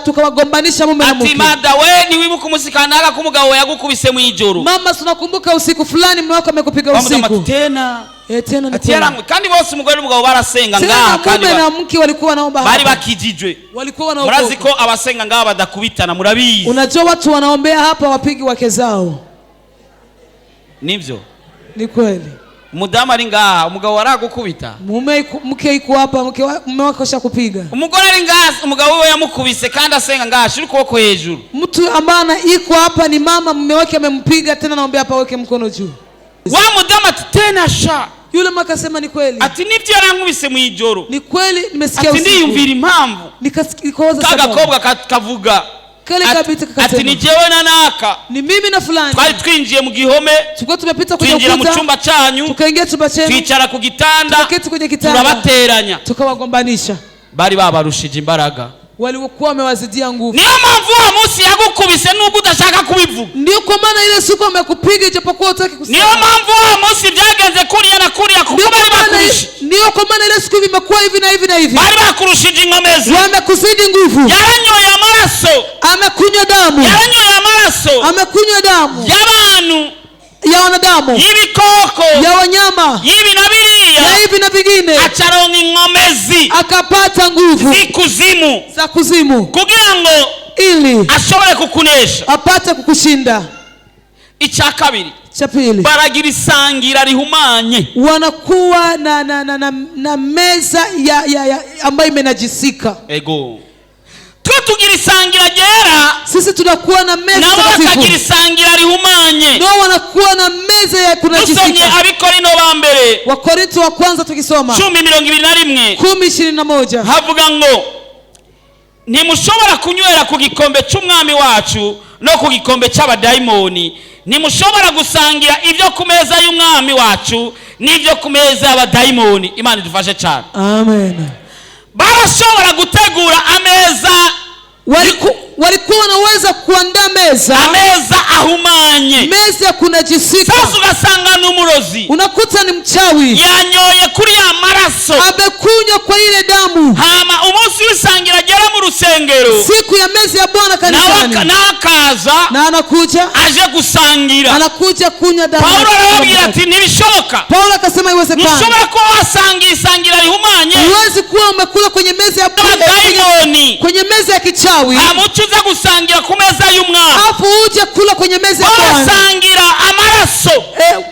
tukawagombanisha mume na Ati mke. mada we niwibuka umusikanaka k'umugabo yagukubise mu ijoro. Mama tunakumbuka usiku fulani mume wako amekupiga Bamudamu ati, usiku. Tena. Tena ni Ati kweli. yarangwe. Kandi bose umugore n'umugabo barasenga Tena ngaha, kandi mume na mke walikuwa wanaomba bari hapa. bakijijwe. Walikuwa wanaogopa. Murazi ko abasenga ngaha badakubitana, murabizi. Unajua watu wanaombea hapa wapigi wake zao. Nivyo? Ni kweli. Umudamu ari ngaha, umugabo aragukubita. Mume mke iko hapa, mume wako ashakupiga. Umugore ari ngaha, umugabo we yamukubise kandi asenga ngaha, ashira ukuboko hejuru. Mtu ambaye iko hapa ni mama, mume wake amempiga tena naombea hapa weke mkono juu. Wa mudamu ati tena sha. Yule mama akasema ni kweli. Ati nivyo yarankubise mu ijoro. Ni kweli nimesikia Ati usiku. ndiyumvira impamvu. Nikawaza Ka sababu. gakobwa kavuga. Kale kabiti Ati kakasema ni jewe na naka ni mimi na fulani twari twinjiye mu gihome, tulikuwa tumepita kwenye twinjira mu ukuta, cyumba cyanyu, tukaingia chumba chenu, twicara ku gitanda, tukaketi kwenye kitanda, turabateranya. Tukawagombanisha. Bari babarushije imbaraga. Walikuwa wamewazidia nguvu. Niyo mpamvu wa munsi yagukubise nubwo udashaka kubivuga. Ndio kwa maana ile siku amekupiga ijapokuwa hutaki Niyo kusema. mpamvu wa munsi byagenze kuriya na kuriya kuko Ndio bari kwa maana bakurushije, ndio kwa maana ile siku vimekuwa hivi na hivi na hivi. bari bakurushije inkomezi. Wamekuzidi nguvu. Yaranyoye amaraso, Amekunywa damu, yaranyoye amaraso amekunywa damu y'abantu, ya wanadamu, y'ibikoko, ya wanyama, y'ibi na ya biriya, hivi na vingine, acaronka inkomezi akapata nguvu z'ikuzimu za kuzimu kugira ngo ili ashobore kukunesha. apate kukushinda. Icya kabiri, Cha pili, baragira isangira rihumanye. Wanakuwa na meza ya ambayo imenajisika. Ego, twe tugira isangira ryera, Sisi tunakuwa na meza nabo bakagira takatifu, isangira rihumanye. nao wanakuwa na meza ya Dusomye kunajisika. Abikorino ba mbere Wakorinto wa kwanza tukisoma 10:21, 10:21, havuga ngo ntimushobora kunywera ku gikombe cy'umwami wacu no ku gikombe cy'abadayimoni, ntimushobora gusangira ibyo ku meza y'umwami wacu n'ibyo ku meza y'abadayimoni. Imana idufashe cyane. Amen. Barashobora gutegura ameza, Walikuwa wanaweza kuandaa meza, ameza ahumanye. Meza ya kunajisika. Sasa ugasanga ni umurozi Unakuta ni mchawi yanyoye kuri ya maraso, amekunywa kwa ile damu. Hama umunsi w'isangira agera mu rusengero, Siku ya meza ya Bwana nawe kanisani, nawe akaza na anakuja, aje gusangira. Anakuja kunywa damu. Pawulo arababwira ati ntibishoboka. Paulo akasema haiwezekani. Ntushobora kuba wasanga isangira rihumanye Huwezi kuwa umekula kwenye meza ya y'abadayimoni, kwenye meza ya kichawi, hamuco uza gusangira ku meza y'umwami. afu uje kula kwenye meza ya Bwana. Basangira amaraso,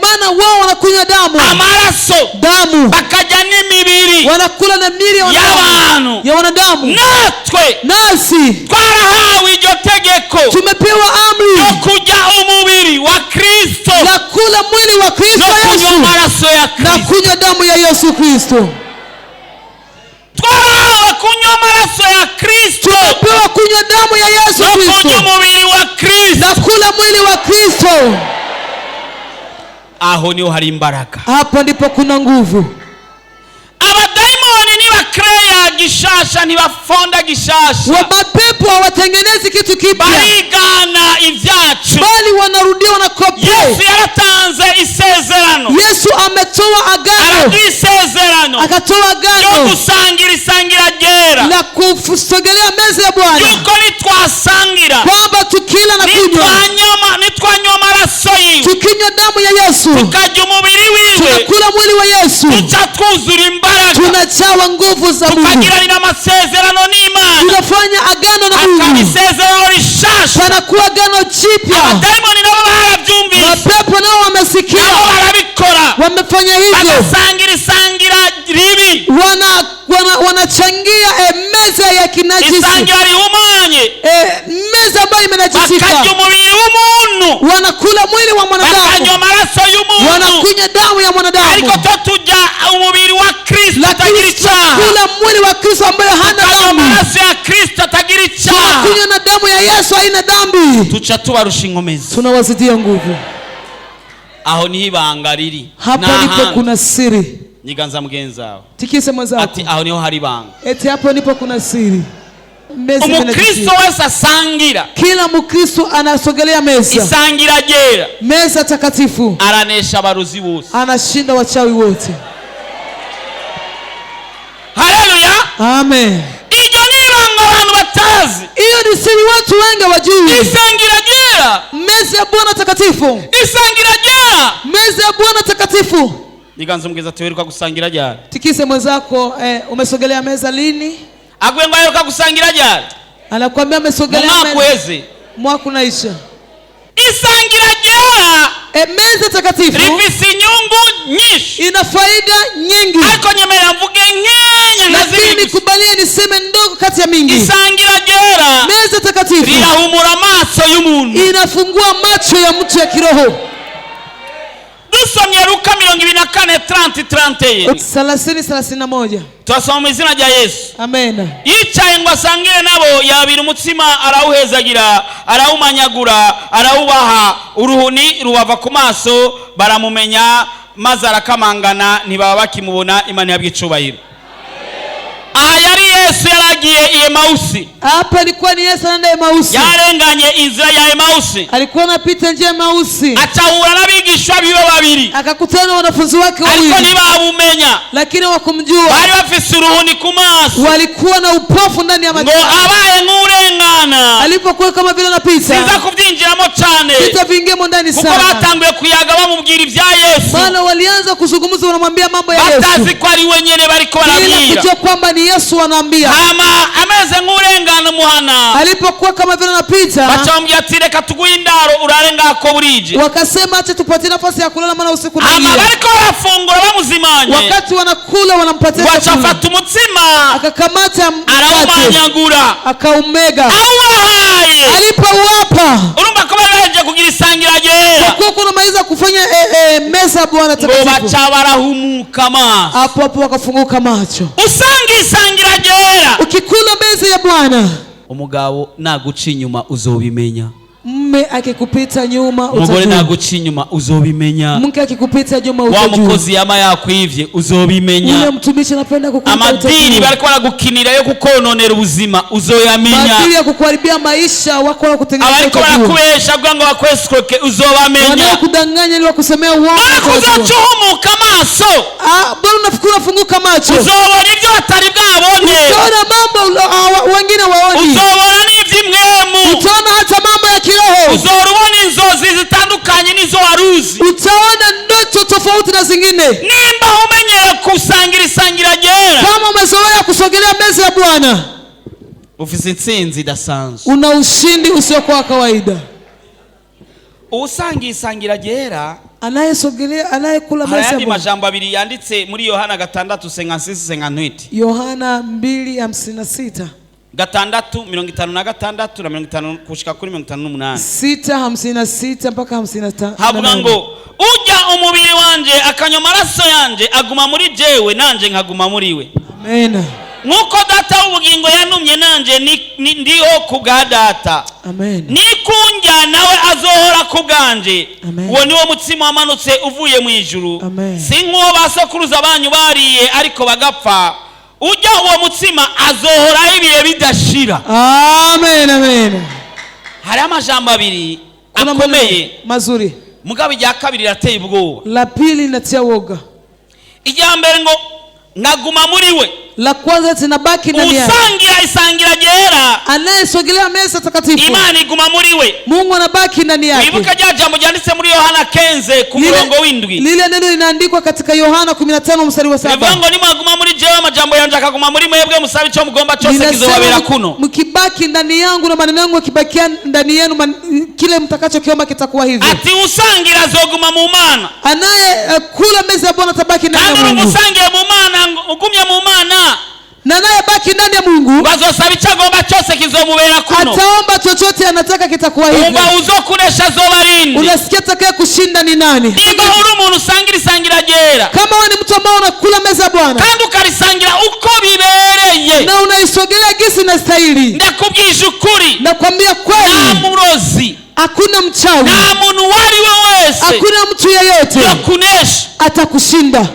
Maana wao wanakunywa damu, amaraso, damu, bakarya n'imibiri wanakula na miili ya wanadamu, y'abantu. ya wanadamu. Natwe Nasi twarahawe iryo tegeko tumepewa ryo amri kurya umubiri wa Kristo la kula mwili wa no Kristo kunywa Yesu amaraso ya na Kristo. kunywa damu ya Yesu Kristo. Twarahawe kunywa amaraso ya Kristo Tumepewa kunywa damu ya Yesu no kurya Kristo umubiri wa Kristo. na kula mwili wa Kristo. Aho niho hari imbaraga. Hapo ndipo kuna nguvu. Abadayimoni ntibakereya gishasha, ntibafonda gishasha, Wa mapepo hawatengenezi kitu kipya, barigana ibyacu. bali wanarudia, wanakopia. Yesu yaratanze isezerano, Yesu ametoa agano, araduha isezerano akatoa ryo agano gusangira isangira ryera, la kusogelea meza ya Bwana, yuko nitwasangira, kwamba tukila na kunywa, nitwanywa amaraso yiwe, tukinywa damu ya Yesu, tukarya umubiri wiwe, tunakula mwili wa Yesu, tuca twuzura imbaraga, tunajawa nguvu za Mungu, tukagiranira amasezerano n'Imana, tunafanya agano na akaba Mungu, isezerano rishasha. panakuwa agano jipya. Abadayimoni nabo barabyumvise, Mapepo nao wamesikia, nabo barabikora, wamefanya hivyo, bagasangira isangira ribi, wanachangia meza ya kinajisi, isangira rihumanye, meza ambayo imenajisika. bakarya umubiri w'umuntu, Wanakula mwili wa bakanywa mwanadamu, amaraso y'umuntu, wanakunywa damu ya mwanadamu, ariko twe turya umubiri wa Kristo lakini atagira icyaha, tunakula mwili wa Kristo ambayo hana tukanywa dhambi, amaraso ya Kristo atagira icyaha, tunakunywa na damu ya Yesu haina dhambi, tuca tubarusha inkomezi. Tunawazidia nguvu. Aho niho ibanga riri. Hapa Nta ndipo handi. kuna siri. Nyiganza mugenzi wawe Tikise mwenzako ati aho niho hari ibanga. eti hapo ndipo kuna siri. Meza Umukristo imenajisika. wese asangira Kila Mkristo anasogelea meza, isangira ryera, meza takatifu, aranesha abarozi bose. Anashinda wachawi wote. Haleluya. Amen. Iryo ni ibanga abantu batazi. Hiyo ni siri watu wengi hawajui. Isangira ryera, Meza ya Bwana takatifu, isangira ryera. Meza ya Bwana takatifu. Nyiganza mugenzi ati wiruka gusangira ryari? Tikise mwenzako, umesogelea meza lini? Aguye ngo aheruka gusangira ryari? Anakuambia Mu amesogelea mwaka meza, uheze. mwaka unaisha. Isangira ryera Meza takatifu rifise inyungu nyinshi, ina faida nyingi, ariko nyemerera mvuge nkenya nka lakini zibiri gusa. nikubalie niseme ndogo kati ya mingi. Isangira ryera Meza takatifu rirahumura amaso y'umuntu. inafungua macho ya mtu ya kiroho. Dusomye Dusomye Luka 24 30 31. 30 31. Turasoma mu izina rya Yesu. Amen. Yicaye ngo asangire nabo, yabira umutsima, arawuhezagira, arawumanyagura, arawubaha. Uruhuni rubava ku maso, baramumenya, maze arakamangana, ntibaba bakimubona. Imana ihabwa icubahiro. Aha yari Yesu yaragiye i Emawusi. Hapa ilikuwa ni Yesu anaenda Emausi. Yarenganye inzira ya Emawusi. Alikuwa anapita njia ya Emausi. Acahura n'abigishwa biwe babiri. Akakutana na wanafunzi wake Ariko wawili. ntibabumenya. Lakini hawakumjua. Bari bafise uruhuni ku maso. Walikuwa na upofu ndani ya Ngo macho. abaye nk'urengana. Alipokuwa kama vile anapita. Sinza kubyinjiramo cyane. Vita vingemo ndani Kuko sana. batanguye kuyaga bamubwira ibya Yesu. Maana walianza kuzungumza wanamwambia mambo ya Yesu. Batazi ko ari we nyene bariko Bila barabwira. kujua kwamba ni Yesu wanaambia. Hama ameze nk'urengana umuhana. Alipokuwa kama vile anapita. Baca bamubwira ati reka tuguhe indaro urare ngako burije. Wakasema acha tupatie nafasi ya kulala maana usiku Hama unaingia. bariko barafungura bamuzimanye. Wakati wanakula wanampatia Baca chakula. afata umutsima Akakamata mkate arawumanyagura akaumega. awubahaye. Alipouwapa, Urumva ko bari bahejeje kugira isangira ryera. kwa kuwa kunamaliza kufanya meza ya Bwana Ngo takatifu, baca barahumuka amaso. hapo hapo wakafunguka macho. Usanga isangira ryera. Ukikula meza ya Bwana, Umugabo naguca inyuma uzobimenya. mme akikupita nyuma Umugore utajua. naguca inyuma uzobimenya. Mke akikupita nyuma Wa utajua. mukozi yama yakwivye uzobimenya. Ule mtumishi anapenda kukuita Amadini utajua. bariko baragukinira yo kukononera ubuzima uzoyamenya. Maadili ya kukuharibia maisha wako wa kutengeneza Abariko utajua. barakubesha kugira ngo bakwesikoke uzobamenya. Wanaokudanganya ili wakusemea uongo None utajua. kuzoca uhumuka amaso. Ah, bado unafikiri unafunguka macho. Uzobona ibyo batari bwabone. Utaona mambo wengine waoni. Uzobona n'iby'imwemu. Utaona hata mambo ya kiroho. Uzora ubona inzozi zitandukanye n'izo wari uzi. Utaona ndoto tofauti na zingine. Nimba umenyeye gusangira isangira ryera, Kama umezoea kusogelea meza ya Bwana, ufise intsinzi idasanzwe. una ushindi usiokuwa wa kawaida. Usangira isangira ryera. Anayesogelea, anayekula Hari meza ya ayandi Bwana. majambo abiri yanditse muri Yohana 6 56 58. Yohana 2:56. 6 56 na 50 gushika kuri 58. 6:56 mpaka 55. Havuga ngo ujya umubiri wanje akanywa amaraso yanje aguma muri jewe nanje nkaguma muri we. Amen. Nk'uko data w'ubugingo yantumye nanje ndiho ku bwa data. Amen. Nikundya nawe azohora ku bwanje. Amen. Uwo niwo mutsima wamanutse uvuye mu ijuru. Amen. Si nk'uwo basokuruza banyu bariye ariko bagapfa. Ujya uwo mutsima azohoraho ibihe bidashira. Amen, amen. Hari amajambo abiri Kuna maneno akomeye. mazuri. Mugabo irya kabiri rirateye ubwoba. La pili linatia woga. Irya mbere ngo nkaguma muri we. La kwanza zinabaki ndani yake. Usangira isangira ryera. Anayesogelea meza takatifu, Imana iguma muri we. Mungu anabaki ndani yake. Wibuke rya jambo ryanditse muri Yohana 15 ku murongo w'indwi. Lile neno linaandikwa katika Yohana 15 mstari wa Rivuga 7. ngo nimwaguma muri jewe amajambo yanje akaguma muri mwebwe musabe icyo mugomba cyose kizobabera kuno. Mkibaki ndani yangu na maneno yangu yakibakia ndani yenu, kile mtakachokiomba kitakuwa hivyo. Ati usangira azoguma mu Mana. Anaye kula meza ya Bwana atabaki ndani ya Kandi Mungu. umusangiye mu Mana ugumye mu Mana Na anayebaki ndani ya Mungu bazosaba icyo agomba cyose kizomubera kuno. ataomba chochote anataka kitakuwa hivyo. Umva uzokunesha azoba arinde. Unasikia atakaye kushinda ni nani? Nimba uri umuntu usangira isangira ryera Kama wewe ni mtu ambao unakula meza ya Bwana kandi ukarisangira uko bibereye, na unaisogelea gisi inastahili, ndakubwije ukuri, nakwambia nta kweli, murozi, hakuna mchawi, nta muntu uwo ari we wese hakuna mtu yeyote yokunesha. atakushinda.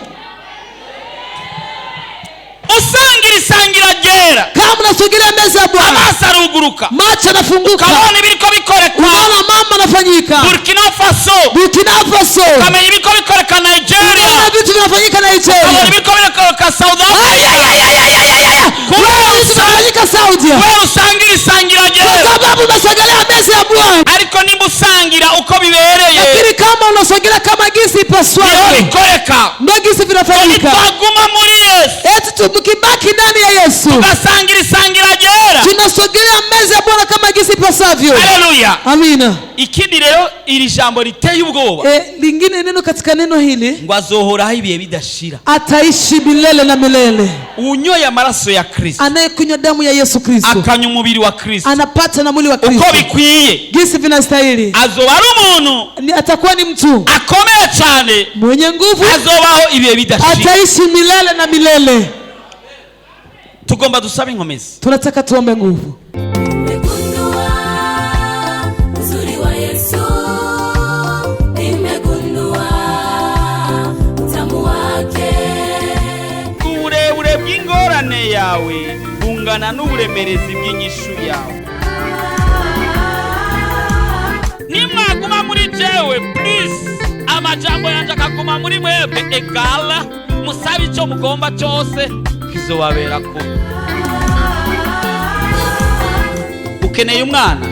Usangira isangira ryera, Kama unasogelea meza ya Bwana, amaso aruguruka, macho yanafunguka, ukabona ibiriko bikoreka unaona mambo yanafanyika Burkina Faso, Burkina Faso, ukamenya ibiriko bikoreka Nigeria, unaona vitu vinafanyika ukabona Nigeria, ibiriko bikoreka South Africa. unaona vitu vinafanyika Saudi, Kubera usangira isangira kwa ryera. sababu unasogelea meza ya Bwana. Ariko nimba usangira uko bibereye, Lakini kama unasogelea kama gisi niho ipaswavyo, bikoreka. ndio gisi vinafanyika. Twaguma muri Yesu Eti mkibaki ndani ya Yesu, tugasangira isangira ryera. tunasogelea meza ya Bwana kama gisi ipasavyo. Haleluya. Amina. Ikindi rero iri jambo riteye ubwoba, Lingine neno katika neno hili, ngo azohoraho ibihe bidashira. ataishi milele na milele. Unyoye amaraso ya Kristo, Anayekunywa damu ya Yesu Kristo akanywa umubiri wa Kristo anapata na mwili wa uko Kristo bikwiye, gisi vinastahili, azoba ari umuntu Ni atakuwa ni mtu akomeye cyane, mwenye nguvu, azobaho ibihe bidashira. Ataishi milele na milele. Tugomba dusabe inkomezi. Tunataka tuombe nguvu. Nimegundua uzuri wa Yesu, nimegundua utamu wake. Uburebure bw'ingorane yawe bungana n'uburemerezi bw'inyishu yawe. Nimwaguma muri jewe plus amajambo yanjye akaguma muri mwebwe, egala musabe icyo mugomba cyose, kizobabera kubi. Ukeneye umwana,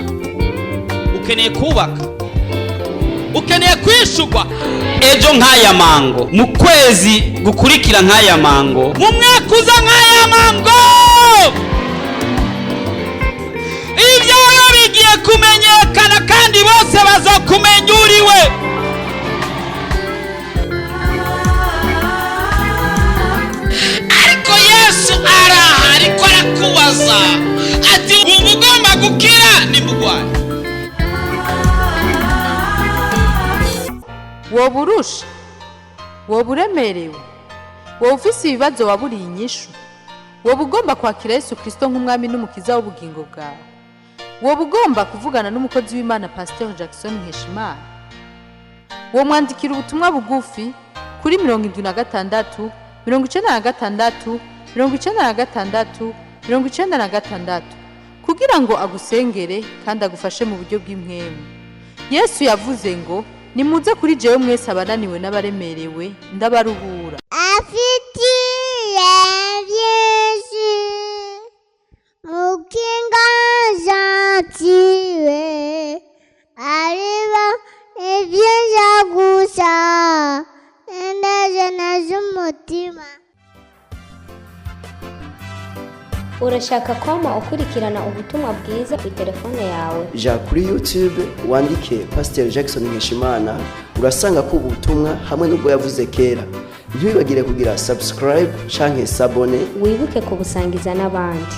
ukeneye kubaka, ukeneye kwishurwa ejo nk'aya mango, mu kwezi gukurikira nk'aya mango, mu mwaka uza nk'aya mango. Ibyawe bigiye kumenyekana kandi bose bazokumenya uriwe. Ariko Yesu araha, ariko arakubaza ati: "Wumva ugomba gukira nimugwaye?" Woba urusha, woba uremerewe, woba ufise ibibazo waburiye inyishu, woba ugomba kwakira Yesu Kirisito nk'umwami n'umukiza w'ubugingo bwawe, woba ugomba kuvugana n'umukozi w'Imana Pasiteri Jackson Nkeshimana, womwandikira ubutumwa bugufi kuri 76 96 96 96 kugira ngo agusengere kandi agufashe mu buryo bw'impwemu. Yesu yavuze ngo: "Nimuze kuri jewe mwese abananiwe n'abaremerewe, ndabaruhura." Afitiye byinshi mukinga gentile, ariba ibyiza gusa ineza z'umutima. Urashaka kwama ukurikirana ubutumwa bwiza ku telefone yawe? Ja kuri YouTube wandike Pasiteri Jackson Nkeshimana, urasanga ko ubutumwa hamwe n'ubwo yavuze kera. Ntiwibagire kugira subscribe canke sabone. Wibuke kubusangiza n'abandi.